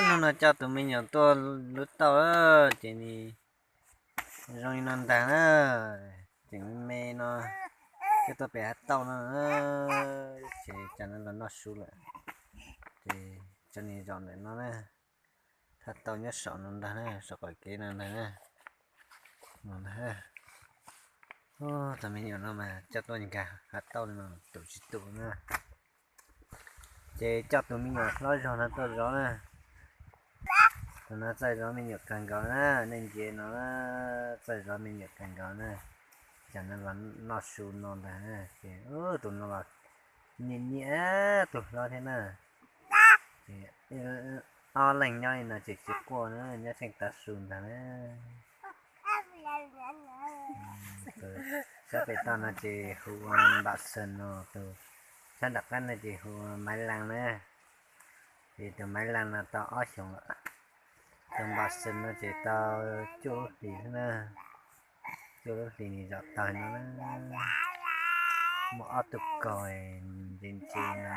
Hnub no coj tus me nyuam tuaj lub tauj, ces nws zoo li no ntag na. Tseem me me no, coj tuaj pem hav tauj no, ces cas no los noj su lawm. Ces tso nws zaum ntawm no na. Thaj tauj nyob saum no ntag na, saum qaum kev no ntag na. No ntag. Tus me nyuam no mas coj tuaj nkag hav tauj li no tus tsis tus na. Ces coj tus me nyuam hlob zog no tuaj zov na. Tus no txawj zov me nyuam kawg nkaus na, nej ntsia no, txawj zov me nyuam kawg nkaus na. Cas no los noj su no ntag na, ces tus no los nyiam nyiam tus hlob thiab na. Ces ob leeg nyob li no ces tsis quaj na, nyob tsheej tav su ntag na. Sab pem toj no ces hu ua Npam Xees no, tus sab nram qab no ces hu ua Maiv Laas na. Ces tus Maiv Laas no tau ob xyoos lawm. Tus Npam Xees no ces tau cuaj lub hlis na, cuaj lub hlis nws zaum tawg no na. Muaj ob tug kaus ntse ntse no na.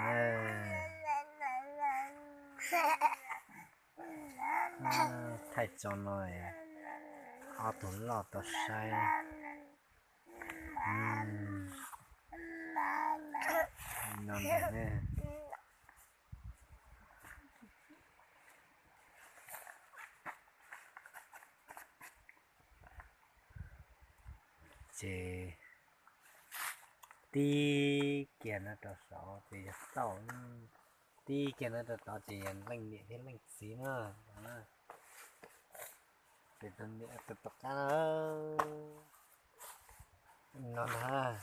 Thaij tso no, ob tug loj tau saib no ntag. Ces tib kiag no rau saud ces yog tauj, tib kiag no rau tod ces yog leej niam thiab leej txiv na. Ces tus niam tus tom qab no ntag.